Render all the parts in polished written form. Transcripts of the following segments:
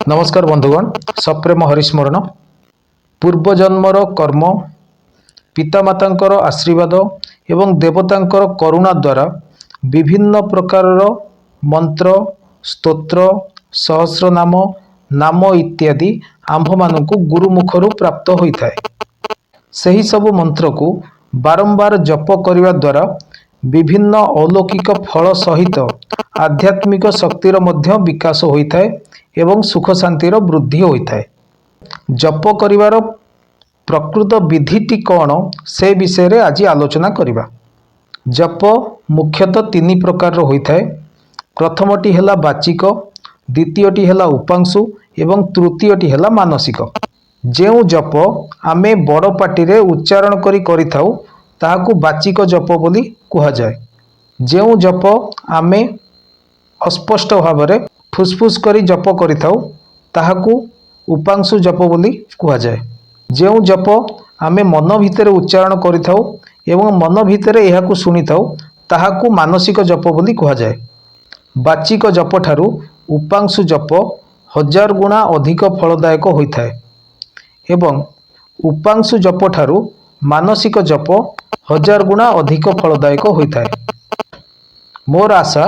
ନମସ୍କାର ବନ୍ଧୁଗଣ, ସପ୍ରେମ ହରିସ୍ମରଣ। ପୂର୍ବଜନ୍ମର କର୍ମ, ପିତାମାତାଙ୍କର ଆଶୀର୍ବାଦ ଏବଂ ଦେବତାଙ୍କର କରୁଣା ଦ୍ୱାରା ବିଭିନ୍ନ ପ୍ରକାରର ମନ୍ତ୍ର, ସ୍ତୋତ୍ର, ସହସ୍ରନାମ, ନାମ ଇତ୍ୟାଦି ଆମ୍ଭମାନଙ୍କୁ ଗୁରୁମୁଖରୁ ପ୍ରାପ୍ତ ହୋଇଥାଏ। ସେହି ସବୁ ମନ୍ତ୍ରକୁ ବାରମ୍ବାର ଜପ କରିବା ଦ୍ୱାରା ବିଭିନ୍ନ ଅଲୌକିକ ଫଳ ସହିତ ଆଧ୍ୟାତ୍ମିକ ଶକ୍ତିର ମଧ୍ୟ ବିକାଶ ହୋଇଥାଏ ଏବଂ ସୁଖ ଶାନ୍ତିର ବୃଦ୍ଧି ହୋଇଥାଏ। ଜପ କରିବାର ପ୍ରକୃତ ବିଧିଟି କ'ଣ, ସେ ବିଷୟରେ ଆଜି ଆଲୋଚନା କରିବା। ଜପ ମୁଖ୍ୟତଃ ତିନି ପ୍ରକାରର ହୋଇଥାଏ। ପ୍ରଥମଟି ହେଲା ବାଚିକ, ଦ୍ୱିତୀୟଟି ହେଲା ଉପାଂଶୁ ଏବଂ ତୃତୀୟଟି ହେଲା ମାନସିକ। ଯେଉଁ ଜପ ଆମେ ବଡ଼ ପାଟିରେ ଉଚ୍ଚାରଣ କରି କରିଥାଉ, ତାହାକୁ ବାଚିକ ଜପ ବୋଲି କୁହାଯାଏ। ଯେଉଁ ଜପ ଆମେ ଅସ୍ପଷ୍ଟ ଭାବରେ ଫୁସଫୁସ କରି ଜପ କରିଥାଉ, ତାହାକୁ ଉପାଂଶୁ ଜପ ବୋଲି କୁହାଯାଏ। ଯେଉଁ ଜପ ଆମେ ମନ ଭିତରେ ଉଚ୍ଚାରଣ କରିଥାଉ ଏବଂ ମନ ଭିତରେ ଏହାକୁ ଶୁଣିଥାଉ, ତାହାକୁ ମାନସିକ ଜପ ବୋଲି କୁହାଯାଏ। ବାଚିକ ଜପଠାରୁ ଉପାଂଶୁ ଜପ ହଜାର ଗୁଣା ଅଧିକ ଫଳଦାୟକ ହୋଇଥାଏ ଏବଂ ଉପାଂଶୁ ଜପଠାରୁ ମାନସିକ ଜପ ହଜାର ଗୁଣା ଅଧିକ ଫଳଦାୟକ ହୋଇଥାଏ। ମୋର ଆଶା,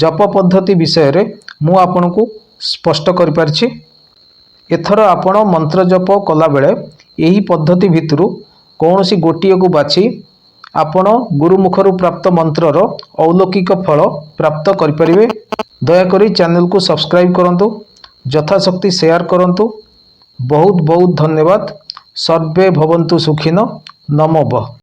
ଜପ ପଦ୍ଧତି ବିଷୟରେ ମୁଁ ଆପଣଙ୍କୁ ସ୍ପଷ୍ଟ କରିପାରିଛି। ଏଥର ଆପଣ ମନ୍ତ୍ର ଜପ କଲାବେଳେ ଏହି ପଦ୍ଧତି ଭିତରୁ କୌଣସି ଗୋଟିଏକୁ ବାଛି ଆପଣ ଗୁରୁମୁଖରୁ ପ୍ରାପ୍ତ ମନ୍ତ୍ରର ଅଲୌକିକ ଫଳ ପ୍ରାପ୍ତ କରିପାରିବେ। ଦୟାକରି ଚ୍ୟାନେଲକୁ ସବସ୍କ୍ରାଇବ୍ କରନ୍ତୁ, ଯଥାଶକ୍ତି ସେୟାର କରନ୍ତୁ। ବହୁତ ବହୁତ ଧନ୍ୟବାଦ। ସର୍ବେ ଭବନ୍ତୁ ସୁଖିନଃ। ନମୋ।